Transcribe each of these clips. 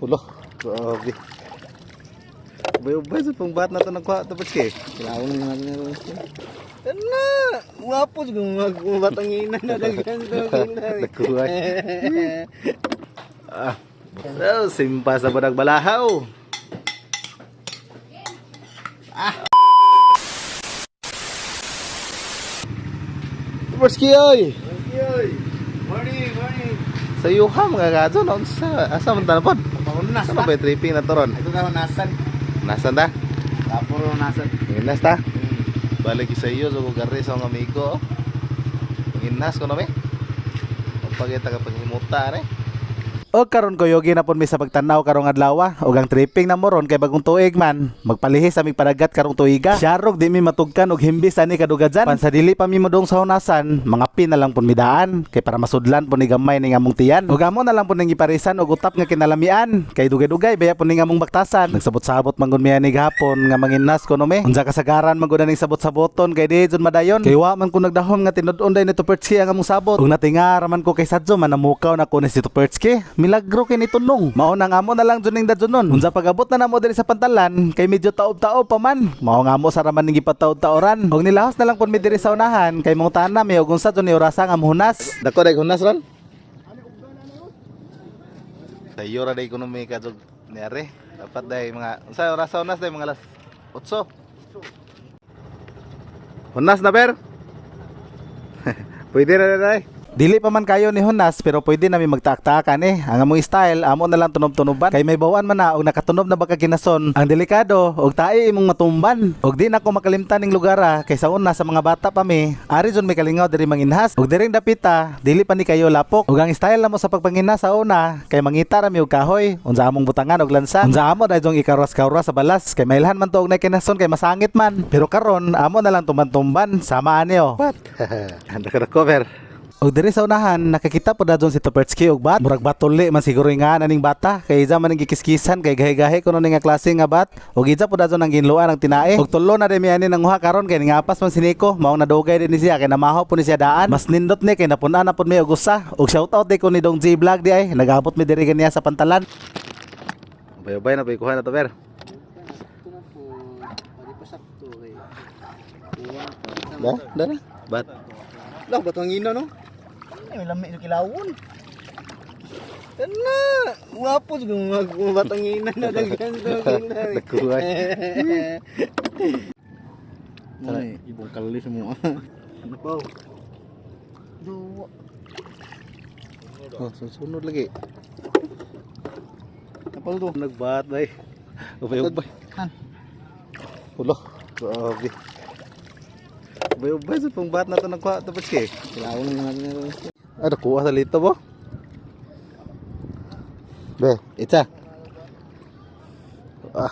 Ulo, grabe. Ubay-ubay sa pang bat na ito nagkuha ito kay. Kailangan na natin na rin. Ano? Wapo siguro mga batang ina na daghan to. Nagkuha. Ah. So, simpa sa budag balahaw. Ah. Tuberski oy. Morning, morning. Sa yuha mga kadyo, no? Sa, asa man tanapod? Paunas Sa ba tripping na to ron? Ito ka nasan. Nasan ta? Tapos nasan. Nginas ta? Balik sa iyo, so gari sa mga amigo. Nginas ko na me. Pagkita ka paghimuta re. O karon ko yogi na pud mi sa pagtan-aw karong adlaw ug ang tripping na mo ron kay bagong tuig man magpalihis aming padagat karong tuiga. Siyarog di mi matugkan og himbis ani kadugadyan. Pansa dili pa mi modong sa hunasan, mga pin na lang pud midaan kay para masudlan pud ni gamay ning among tiyan. Ug amo na lang pud ning giparisan og utap nga kinalamian kay dugay-dugay baya pud ning among baktasan. Nagsabot-sabot man gud mi ani gahapon nga manginas kuno mi. Unsa kasagaran man gud ning sabot-saboton kay di jud madayon. Kay wa man ko nagdahom nga tinud-on day ni Tupertski ang among sabot. Ug natinga ra man ko kay sadyo manamukaw na ko ni si Tupertski. Milagro kay nitunong. Mao nang amo na lang jud ning dadyonon. Unsa pag-abot na namo diri sa pantalan kay medyo taob-taob pa man. Mao nga mo sa raman ning gipataod-taoran. Ug nilahos na lang pud mi diri sa unahan kay mangutana mi og unsa jud ni orasa nga mohunas. Dako dai hunas ron. Sa iyo ra dai kuno may kadjog ni are. Dapat dai mga unsa oras sa hunas dai mga alas 8. Hunas na ber. Pwede na dai. Dili pa man kayo ni Hunas pero pwede nami magtaak-taakan eh. Ang among style, amo na lang tunob-tunoban. Kay may bawaan man na og nakatunob na baka kinason. Ang delikado, og tae imong matumban. Og di na ko makalimtan ning lugar ah, kay sa una sa mga bata pa mi, ari jud may kalingaw diri manginhas. Og diring dapita, dili pa ni kayo lapok. Og ang style namo sa pagpanginhas sa una, kay mangita ra mi og kahoy, unsa among butangan og lansa. Unsa amo dayong ikaras-karas sa balas kay mailhan man to og nay kinason kay masangit man. Pero karon amo na lang tumban-tumban sama ani oh. What? Dako dako ber. Og diri sa unahan nakakita po dadon si Topertsky og bat. Murag batuli man siguro nga aning bata kay isa man ang gikiskisan kay gahi-gahi kuno ni nga klase nga bat. Og isa po dadon ang ginluan ang tinae. Og tulo na demi ani nanguha karon kay ningapas man si Nico, maong nadugay din ni siya kay namaho po ni siya daan. Mas nindot ni kay napun-an na pud mi og usa. Og shout out di ko ni Dong G Vlog di ay nagabot mi diri ganiya sa pantalan. Ubay-ubay na kuha na to ber. Ito na po. Pwede pa sakto eh. Da, da na. Bat. Lah, batang ina no? Ay, lami yung kilawon. Ano? Wapo siguro mga batang ina na daghan to. Nagkuha. Ay, ibong kali semua. Ano pa? Dua. Oh, susunod lagi. Kapal to. Nagbat bay. Ubay-ubay. Han. Ulo, grabe. Ubay-ubay sa pang bat na ito nagkuha ito kay. Kailangan na natin na rin. Ah, nakuha sa lito bo. Be, itsa. Ah,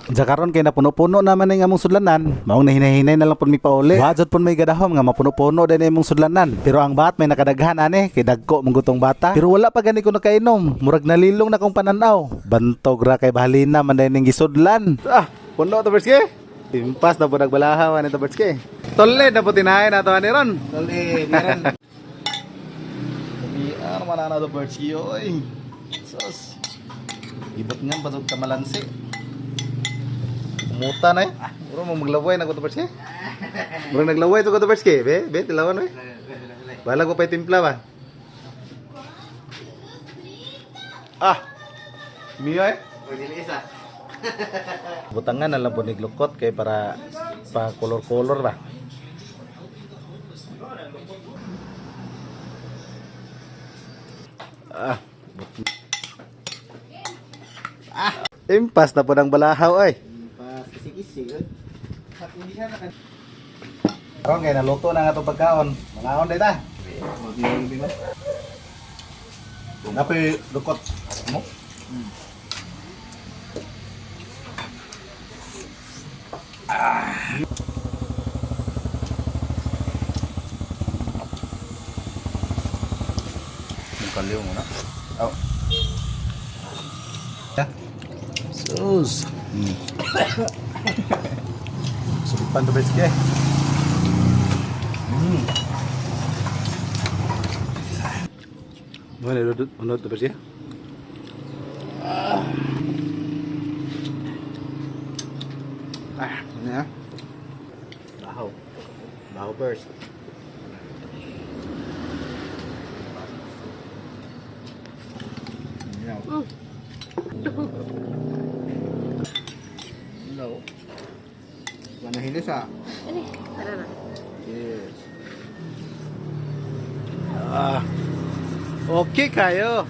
Unsa karon kay napuno-puno naman ning among sudlanan, maong nahinahinay na lang pud mi pauli. Wa jud pud may gadahom nga mapuno-puno din imong sudlanan. Pero ang bat may nakadaghan ani kay dagko mong gutong bata. Pero wala pa gani ko nakainom, murag nalilong na kong pananaw. Bantog ra kay bahalina man day ning gisudlan. Ah, puno to Bertski. Timpas na po nagbalahaw ani to Bertski. Tole na po tinahin na to ani ron. Tol eh, meron. VR man na to Bertski oy. Sus. Ibot nga pasog kamalansi. Umuta na eh. Muro mo maglaway na ko to Bertski. Muro naglaway to ko to Bertski. Be, be tilawan oy. Balag ko pa timpla ba. Ah. Miyo eh. Pwede isa. Butangan na lang po ni glukot kay para pa color-color ba. Ah. Ah. Impas na po ng balahaw ay. Pas kisi-kisi. Eh. Hindi siya naka. Karon kay naluto na nga itong pagkaon. Mangaon day ta. Napoy lukot mo. Ah. Yung kaliw mo na. Oh. Yeah. Sus. Sulipan to beske. Bueno, ano to ba siya? Ah, ano na? Bahaw. Bahaw first. No. No. Manahilis ah. Ano? Tara na. Cheers. Ah. Okay kayo.